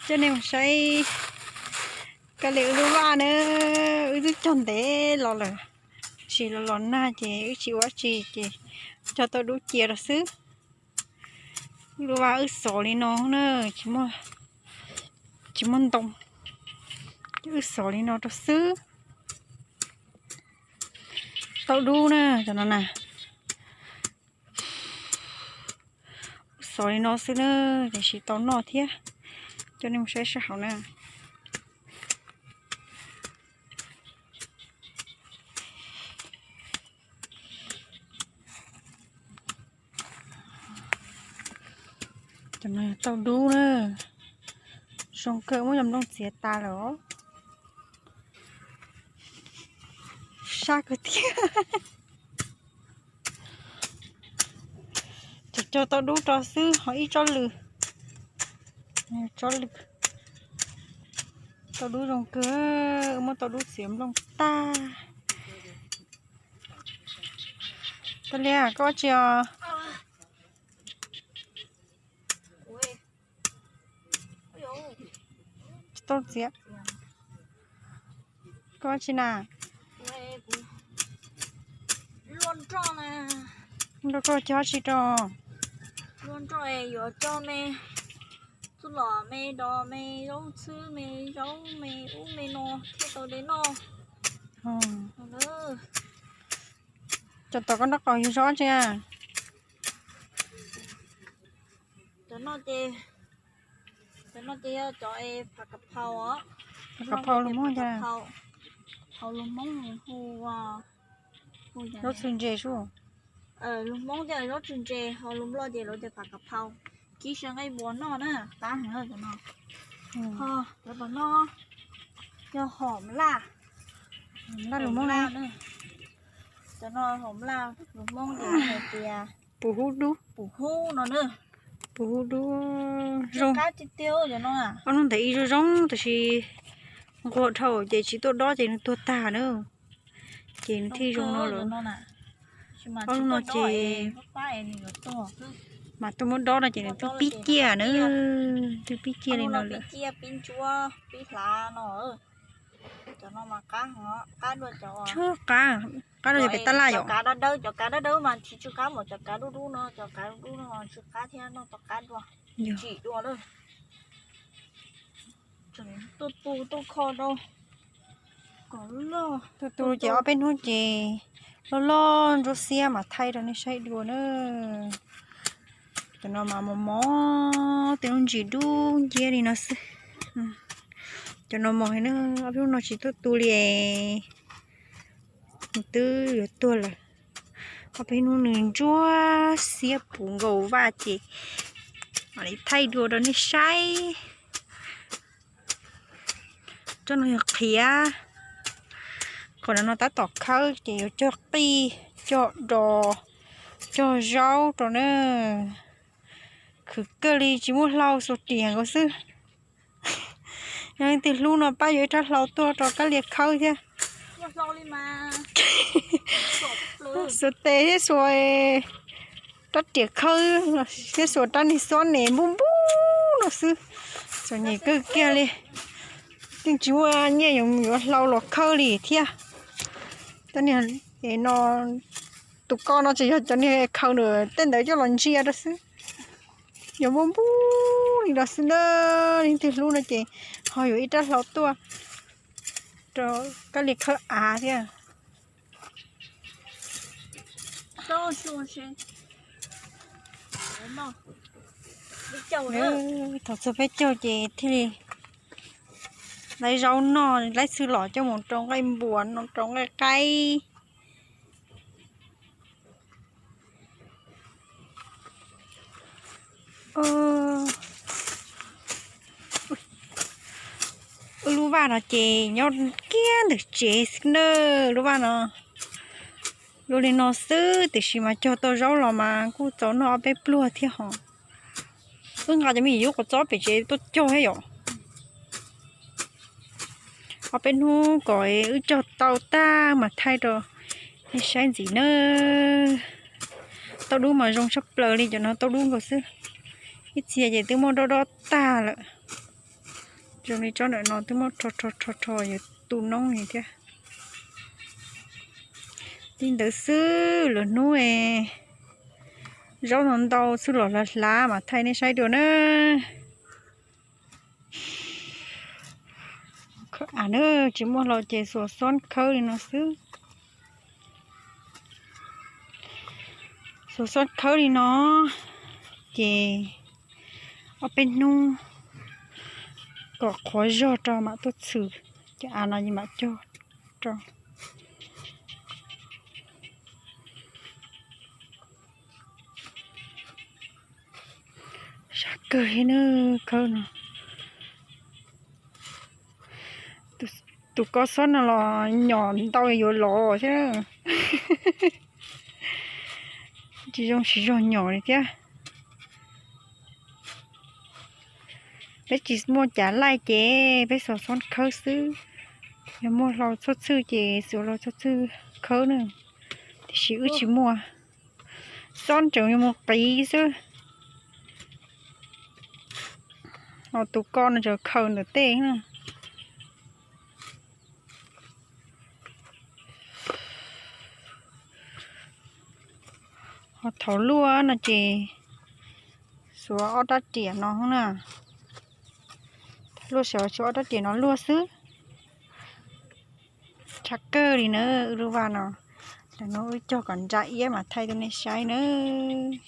Coj nej mus saib kab li wb lub vaj na, wb twb cog ntev los lawm, tab sis los los nag ces wb tsis ua dab tsi ces cog tau dub cia rau xwb. Wb lub vaj wb xov li no na, tsis muaj ntoo, wb xov li no rau xwb. Tau dub na cov no na. Wb xov li no xwb na, tiam sis tau noj thiab. Coj nej mus saib sab hauv na. Cov no tau dub na, zoo kawg, muab cov nplooj txiav tas lawm os. Sab kawg thiab. Cov cog tau dub rau xwb ho ib tsob lws, tsob lws tau dub zoo kawg, muab tau dub txiav nplooj tag. Tau li koj tsis os? Tsis tau txiav. Koj tsis na? Nrog koj cog tsis rau? Yuav cog me txuj lom me dos me zaub txhwb me zaub me ub me no thiaj tau de noj. Cov tom koj nrob qaum yog zaub tsi na? Cov no ces, cov no ces yog cov phav kav phau os. Phav kav phau lus Hmoob cas? Phau lus Hmoob hu, hu zaub txhwb ntses sub. Lus Hmoob ces zaub txhwb ntses, ho lus Nplog ces lawv tias phav kav phau. Kib sawv nqaij npua noj na, qab heev cov no. Ho cov tom no yog hom laj. Laj lus Hmoob na. Cov no hom laj lus Hmoob ces hais tias pum hub dub, pum hub no na. Pum hub dub zoo. Qab tiag tiag cov no. Ob hnub ntawd ib zoo zoo tab sis nquag dhau ces tsis tuaj dob ces nws tuag tag na. Ces nws thiaj zoo no lawm. Ob hnub no ces mas tuaj muab dob no ces nws twb pib ciaj na, twb pib ciaj li no lawm. Pib ntsuab pib hlav no. Cov no mas qab, qab dua cov, qab, qab dua cov pem tab laj yom. Cov kav dawb dawb, cov kav dawb dawb mas tsis tsw qab npaum cov kav dub dub no, cov kav dub dub no tsw qab thiab noj tau qab dua, ntsim dua lawm. Tseem tuaj tu tuaj kho rau kom loj. Tuaj tu ces ob peb hnub ces loj loj ntsuab xiab mas thaij rau nej saib dua na. Cov no mas mos mos tej lub ntsis dub nciab li no xwb. Cov no mos na, ob peb hnub no tsis tuaj tu li, nws twb yuav tuag lawm. Ob peb hnub nws ntsuab xiab puv nkaus vaj ces mam li thaij dua rau nej saib. Tsob no yog qhiav. Qhov no tab tom khawb ces yuav cog qij, cog dos, cog zaub rau na. Khwv kawg li tsis muaj hlau, xuas riam nkaus xwb. Yog leej twg hlub no pab yuav ib rab hlau tuaj rau Kab Lia khawb thiab. Xuas tes thiab xuas rab riam khawb thiab xuas rab niag xob nes npub npub no xwb. Txom nyem kawg kiag li. Yeej tsis muaj nyiaj yuav hlau los khawb li thiab. Cov niag no, tus ko no tseem yog cov niag khaws nws tej ntawd coj los ntsia rau xwb. Yuav npub npub li no xwb na. Leej twg hlub no ces ho yuav ib rab hlau tuaj rau Kab Lia khawb av thiab. Thaum txog peb caug ces thiaj li laib zaub noj, laib txhwb los coj mus rau nqaij npuas no, rau nqaij qaib. Wb lub vaj no ces nyob kiag ntawm tsev xwb na. Lub vaj no luaj li no xwb, tiam sis mas cog tau zaub los mas kuj txaus noj ob peb pluag thiab hos. Wb nqa cov me nyuam yub quav txob pem tsev tuaj cog thiab yom. Ob peb hnub kom wb cog tau tag mas thaij rau nej saib ntxiv na. Tauj dub mas zoo tshaj plaws li, cov no tauj dub nkaus xwb. Ib txhia ces twb muab dob dob tag lawm. Zoo li tsob ntawm no twb muab rho rho rho rho yuav tu noob li thiab. Li ntawd xwb, lwm hnub zaub no ntau xwb los hlav hlav mam thaij nej saib dua na. Khawb av na, tsis muaj hlau ces xuas xob khawb li no xwb. Xuas xob khawb li no ces ob peb hnub kom qhuav zog rau mam tuaj txhwm, ces av no mam cog rau. Sab kawg li na, khawb no. Tus ko xob no los nyom ntau yuav lov thiab. Tsis zoo siv zog nyom li thiab. Peb tsis muaj cav laij ces peb xuas xob khawb xwb. Yog muaj hlau txhob txhwj ces xuas hlau txhob txhwj khawb na. Tiam sis wb tsis muaj, xob tseem yuav mus qiv xwb. Ho tus ko no tseem khaws ntawm tej na. Ho thaum luaj no ces xuas ob rab riam no na. Luaj ces xuas ob rab riam no luaj xwb. Tshaj kawg li na, wb lub vaj no. Tam no wb cog kom ntsa iab mas thaij rau nej saib nawb.